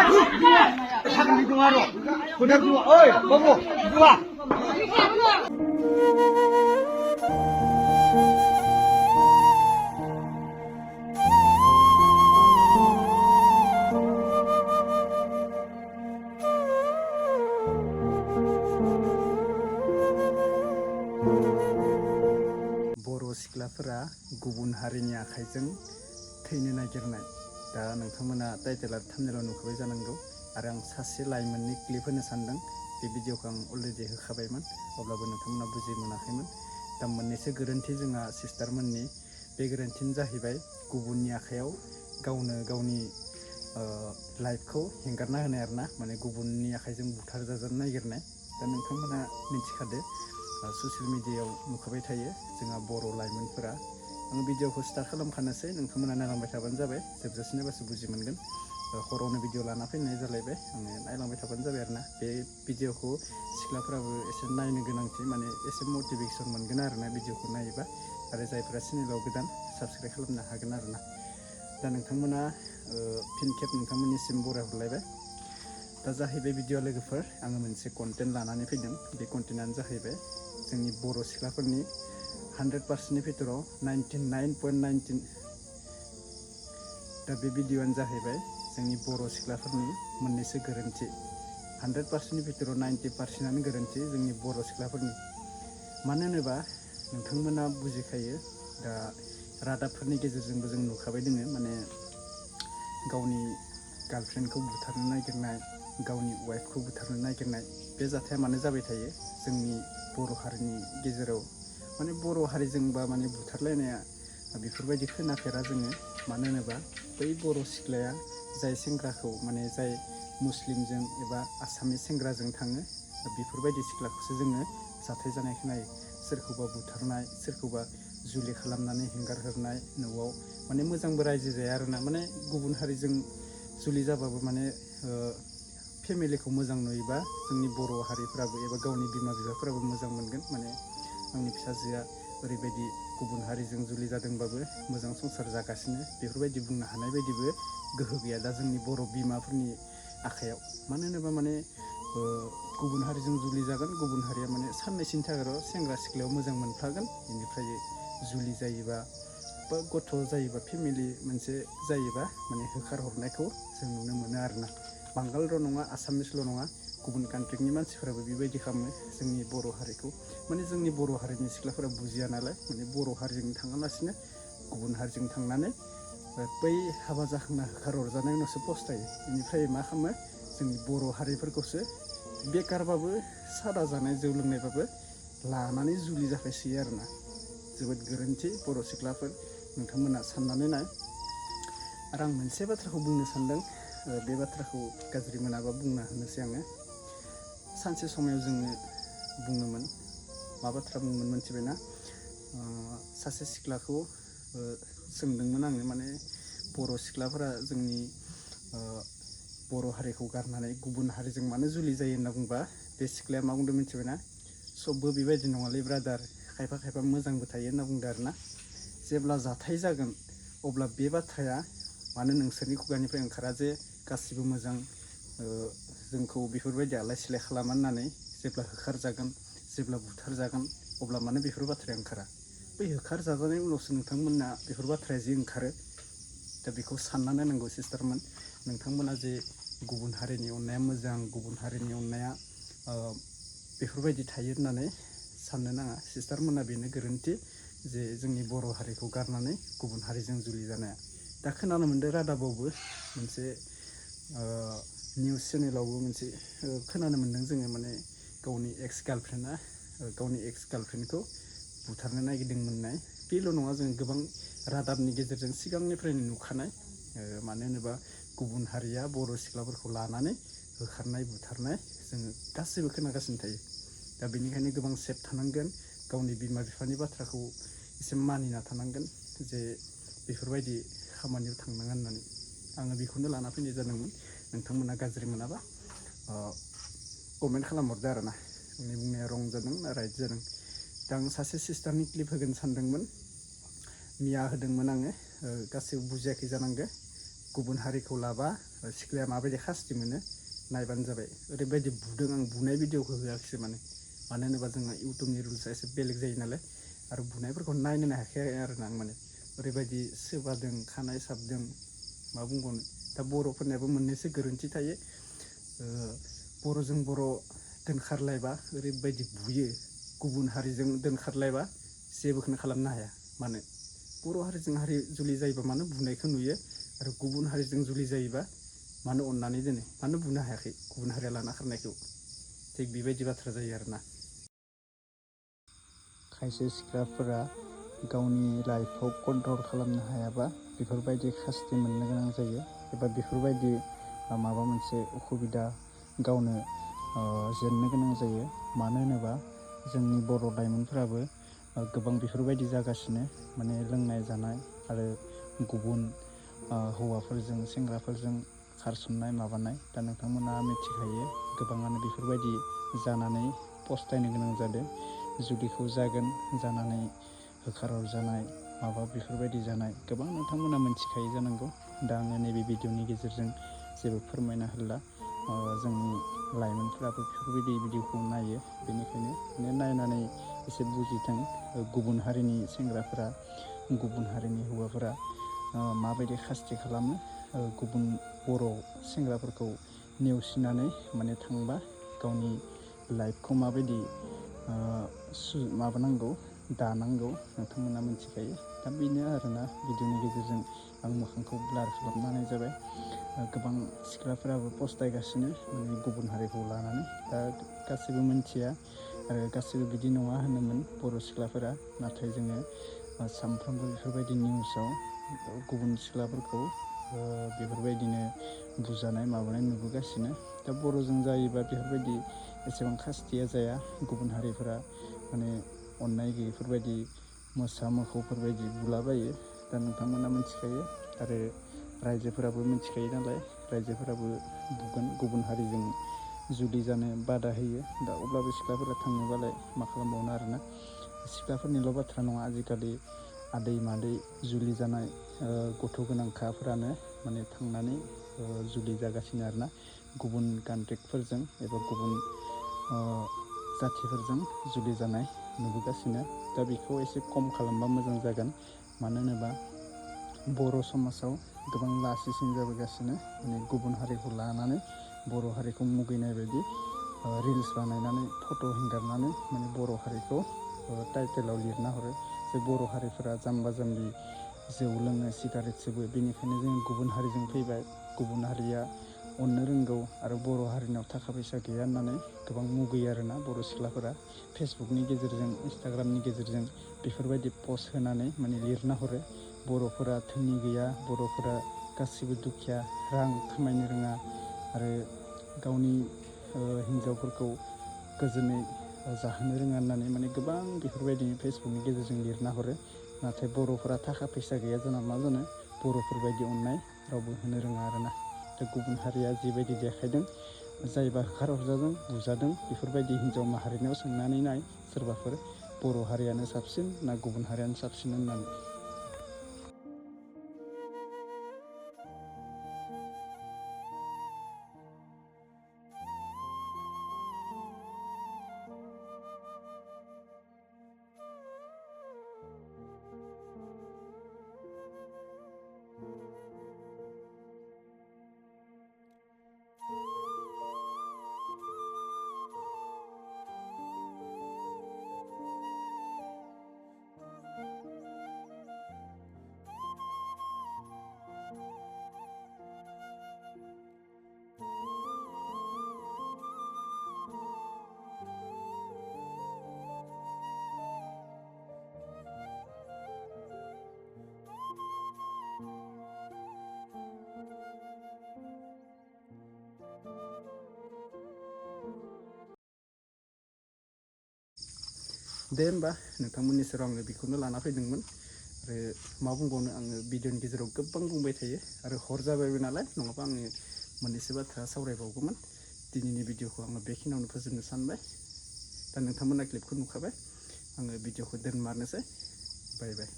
Sabi ko nga ro. Kudag mo. Oy, bago. Dua. बर' सिख्लाफोरा गुबुन हारिनि आखाइजों थैनो नागिरनाय दा नोंथांमोना टाइटेल आरो थाम्बनेलाव नुखाबाय जानांगौ आरो आं सासे लाइमोननि क्लिप होनो सानदों बे भिडिअखौ आं अलरेडि होखाबायमोन अब्लाबो नोंथांमोना बुजि मोनाखैमोन दा मोननैसो गोरोन्थि जोंहा सिस्टारमोननि बे गोरोन्थियानो जाहैबाय गुबुननि आखायाव गावनो गावनि लाइफखौ हेंगारना होनाय आरोना माने गुबुननि आखाइजों बुथार जाजानो नागिरनाय दा नोंथांमोना मिथिखादो ससियेल मिडियायाव नुखाबाय थायो जोंहा बर' लाइमोनफोरा आं भिडिअखौ स्टार्ट खालामखानोसै नोंथांमोना नायलांबाय थाबानो जाबाय जोबजासिम नायबासो बुजि मोनगोन हरावनो भिडिअ लाना फैनाय जालायबाय आङो नायलांबाय थाबानो जाबाय आरोना बे भिडिअखौ सिख्लाफोराबो एसे नायनो गोनांथि माने एसे मटिभेसन मोनगोन आरोना भिडिअखौ नायोबा आरो जायफोरा चेनेलाव गोदान साबस्क्राइब खालामनो हागोन आरोना दा नोंथांमोना फिन खेब नोंथांमोननिसिम बरायहरलायबाय दा जाहैबाय भिडिअ लोगोफोर आङो मोनसे कन्टेन्ट लानानै फैदों बे कन्टेन्टआनो जाहैबाय जोंनि बर' सिख्लाफोरनि 100%नि भितराव 99.19 दा बे भिडिअआनो जाहैबाय जोंनि बर' सिख्लाफोरनि मोननैसो गोरोन्थि 100%नि भितराव 90%आनो गोरोन्थि जोंनि बर' सिख्लाफोरनि मानो होनोबा नोंथांमोना बुजिखायो दा रादाबफोरनि गेजेरजोंबो जों नुखाबाय दोङो माने गावनि गार्लफ्रेन्डखौ बुथारनो नागिरनाय गावनि वाइफखौ बुथारनो नागिरनाय बे जाथाया मानो जाबाय थायो जोंनि बर' हारिनि गेजेराव माने बर' हारिजोंबा माने बुथारलायनाया बेफोरबायदि खोनाफेरा जोङो मानो होनोबा बै बर' सिख्लाया जाय सेंग्राखौ माने जाय मुस्लिमजों एबा आसामिस सेंग्राजों थाङो बेफोरबायदि सिख्लाखौसो जोङो जाथाय जानाय खोनायो सोरखौबा बुथारनाय सोरखौबा जुलि खालामनानै हेंगारहरनाय न'आव माने मोजांबो रायजो जाया आरोना माने गुबुन हारिजों जुलि जाबाबो माने फेमिलिखौ मोजां नुयोबा जोंनि बर' हारिफ्राबो एबा गावनि बिमा बिफाफोराबो मोजां मोनगोन माने आंनि फिसाजोआ ओरैबायदि गुबुन हारिजों जुलि जादोंबाबो मोजां संसार जागासिनो बेफोरबायदि बुंनो हानाय बायदिबो गोहो गैया दा जोंनि बर' बिमाफोरनि आखायाव मानो होनोबा माने गुबुन हारिजों जुलि जागोन गुबुन हारिया माने साननैसोनि थाखायल' सेंग्रा सिख्लायाव मोजां मोनफ्लागोन बेनिफ्राय जुलि जायोबा बा गथ' जायोबा फेमिलि मोनसे जायोबा माने होखारहरनायखौ जों नुनो मोनो आरोना बांगालल' नङा आसामिसल' नङा गुबुन कान्ट्रिनि मानसिफोराबो बेबायदि खालामो जोंनि बर' हारिखौ माने जोंनि बर' हारिनि सिख्लाफोरा बुजिया नालाय माने बर' हारिजों थाङालासिनो गुबुन हारिजों थांनानै बै हाबा जाखांना होखारहरजानाय उनावसो पस्थायो बेनिफ्राय मा खालामो जोंनि बर' हारिफोरखौसो बेकारबाबो सादा जानाय जौ लोंनायबाबो लानानै जुलि जाफायसोयो आरोना जोबोद गोरोन्थि बर' सिख्लाफोर नोंथांमोना साननानै नाय आरो आं मोनसे बाथ्राखौ बुंनो सानदों बे बाथ्राखौ गाज्रि मोनाबा बुंना होनोसै आङो सानसे समाव जोङो बुङोमोन मा बाथ्रा बुङोमोन मोनथिबायना सासे सिख्लाखौ सोंदोंमोन आङो माने बर' सिख्लाफोरा जोंनि बर' हारिखौ गारनानै गुबुन हारिजों मानो जुलि जायो होनना बुंबा बे सिख्लाया मा बुंदों मिथिबायना सबबो बेबायदि नङालै ब्रादार खायफा खायफा मोजांबो थायो होनना बुंदों आरोना जेब्ला जाथाय जागोन अब्ला बे बाथ्राया मानो नोंसोरनि खुगानिफ्राय ओंखारा जे गासिबो मोजां जोंखौ बेफोरबायदि आलाय सिलाय खालामा होननानै जेब्ला होखारजागोन जेब्ला बुथारजागोन अब्ला मानो बेफोर बाथ्राया ओंखारा बै होखार जाजानायनि उनावसो नोंथांमोना बेफोर बाथ्राया जि ओंखारो दा बेखौ सानना नायनांगौ सिस्टारमोन नोंथांमोना जे गुबुन हारिनि अननाया मोजां गुबुन हारिनि अननाया बेफोरबायदि थायो होननानै साननो नाङा सिस्टारमोना बेनो गोरोन्थि जे जोंनि बर' हारिखौ गारनानै गुबुन हारिजों जुलि जानाया दा खोनानो मोन्दों रादाबावबो मोनसे निउस चेनेलावबो मोनसे खोनानो मोन्दों जोङो माने गावनि एक्स गार्लफ्रेन्डखौ बुथारनो नागिरदोंमोन होननाय बेल' नङा जों गोबां रादाबनि गेजेरजों सिगांनिफ्रायनो नुखानाय मानो होनोबा गुबुन हारिया बर' सिख्लाफोरखौ लानानै होखारनाय बुथारनाय जोङो गासैबो खोनागासिनो थायो दा बेनिखायनो गोबां सेफ थानांगोन गावनि बिमा बिफानि बाथ्राखौ एसे मानिना थानांगोन जे बेफोरबायदि खामानियाव थांनाङा होननानै आङो बेखौनो लाना फैनाय जादोंमोन नोंथांमोना गाज्रि मोनाबा कमेन्ट खालामहरदो आरोना आंनि बुंनाया रं जादों ना राइट जादों दा आं सासे सिस्टारनि क्लिप होगोन सानदोंमोन मिया होदोंमोन आङो गासैबो बुजियाखै जानांगौ गुबुन हारिखौ लाबा सिख्लाया माबायदि खास्ति मोनो नायबानो जाबाय। ओरैबायदि बुदों आं, बुनाय भिडिअखौ होआखिसै माने, मानो होनोबा जोंहा इउटुबनि रुल्सआ एसे बेलेग जायो नालाय, आरो बुनायफोरखौ नायनोनो हाखाया आरोना आं माने, ओरैबायदि सोबादों, खानाय साबदों, मा बुंबावनो। दा बर'फोरनियाबो मोननैसो गोरोन्थि थायो। बर'जों बर' दोनखारलायबा ओरैबायदि बुयो, गुबुन हारिजों दोनखारलायबा जेबोखौनो खालामनो हाया। मानो बर' हारिजों हारि जुलि जायोबा मानो बुनायखौ नुयो, आरो गुबुन हारिजों जुलि जायोबा मानो अननानै दोनो, मानो बुनो हायाखै गुबुन हारिया लाना खारनायखौ। थिग बेबायदि बाथ्रा जायो आरोना। खायसे सिख्लाफोरा गावनि लाइफखौ कन्ट्रल खालामनो हायाबा बेफोरबायदि खास्ति मोननो गोनां जायो, एबा बेफोरबायदि माबा मोनसे उसुबिदा गावनो जेननो गोनां जायो। मानो होनोबा जोंनि बर' लाइमोनफोराबो गोबां बेफोरबायदि जागासिनो, माने लोंनाय जानाय आरो गुबुन हौवाफोरजों सेंग्राफोरजों खारसननाय माबानाय। दा नोंथांमोना मिथिखायो, गोबाङानो बेफोरबायदि जानानै पस्थायनो गोनां जादों। जुलिखौ जागोन जानानै होखारहरजानाय, माबा बेफोरबायदि जानाय गोबां नोंथांमोना मिथिखायो जानांगौ। दा आङो नैबे भिडिअनि गेजेरजों जेबो फोरमायना होला। जोंनि लाइमोनफोराबो बेफोरबायदि भिडिअखौ नायो, बेनिखायनो माने नायनानै एसे बुजिथों। गुबुन हारिनि सेंग्राफोरा, गुबुन हारिनि हौवाफोरा माबायदि खास्ति खालामो, गुबुन बर' सेंग्राफोरखौ नेवसिनानै माने थांबा गावनि लाइफखौ माबायदि माबानांगौ, दानांगौ, नोंथांमोना मिथिखायो। दा बेनो आरोना, भिडिअनि गेजेरजों आं मोखांखौ ब्लार खालामना होनाय जाबाय। गोबां सिख्लाफोराबो पस्थायगासिनो माने गुबुन हारिखौ लानानै। दा गासैबो मिथिया आरो गासैबो बिदि नङा होनोमोन बर' सिख्लाफोरा, नाथाय जोङो सानफ्रोमबो बेफोरबायदि निउसाव गुबुन सिख्लाफोरखौ बेफोरबायदिनो बुजानाय माबानाय नुबोगासिनो। दा बर'जों जायोबा बेफोरबायदि एसेबां खास्थिया जाया। गुबुन हारिफोरा माने अननाय गैयैफोरबायदि मोसा मोखौफोरबायदि बुलाबायो। दा नोंथांमोना मिथिखायो, आरो रायजोफोराबो मिथिखायो नालाय, रायजोफोराबो बुगोन गुबुन हारिजों जुलि जानो बादा होयो। दा अब्लाबो सिख्लाफोरा थाङोबालाय मा खालामबावनो आरोना। सिख्लाफोरनिल' बाथ्रा नङा, आजिखालि आदै मादै जुलि जानाय गथ' गोनांखाफोरानो माने थांनानै जुलि जागासिनो आरोना, गुबुन कान्ट्रिफोरजों एबा गुबुन जाथिफोरजों जुलि जानाय नुबोगासिनो। दा बेखौ एसे खम खालामबा मोजां जागोन। मानो होनोबा बर' समाजाव गोबां लासिं सिं जाबोगासिनो, माने गुबुन हारिखौ लानानै बर' हारिखौ मुगैनाय बायदि रिल्स बानायनानै फट' हेंगारनानै माने बर' हारिखौ टाइटेलाव लिरना हरो जे बर' हारिफोरा जाम्बा जाम्बि, जौ लोङो, सिगारेट सोबो, बेनिखायनो जों गुबुन हारिजों फैबाय, गुबुन हारिया अननो रोंगौ आरो बर' हारिनाव थाखा फैसा गैया होननानै गोबां मुगैयो आरोना बर' सिख्लाफोरा। फेसबुकनि गेजेरजों, इन्सटाग्रामनि गेजेरजों बेफोरबायदि पस्ट होनानै माने लिरना हरो, बर'फोरा धोनि गैया, बर'फोरा गासिबो दुखिया, रां खामायनो रोङा, आरो गावनि हिन्जावफोरखौ गोजोनै जाहोनो रोङा होननानै माने गोबां बेफोरबायदिनो फेसबुकनि गेजेरजों लिरना हरो। नाथाय बर'फोरा थाखा फैसा गैया जाना मा जानो, बर'फोरबायदि अननाय रावबो होनो रोङा आरोना। दा गुबुन हारिया जिबायदि देखायदों, जायबा होखारहरजादों, बुजादों, बेफोरबायदि हिन्जाव माहारिनियाव सोंनानै नाय सोरबाफोर, बर' हारियानो साबसिन ना गुबुन हारियानो साबसिन होननानै। दे होमबा नोंथांमोननि सेराव आङो बेखौनो लाना फैदोंमोन। आरो मा बुंबावनो, आङो भिडिअनि गेजेराव गोबां बुंबाय थायो, आरो हर जाबायबो नालाय, नङाबा आङो मोननैसो बाथ्रा सावरायबावगौमोन। दिनैनि भिडिअखौ आङो बेखिनियावनो फोजोबनो सानबाय। दा नोंथांमोना क्लिपखौ नुखाबाय, आङो भिडिअखौ दोनमारनोसै। बाय बाय।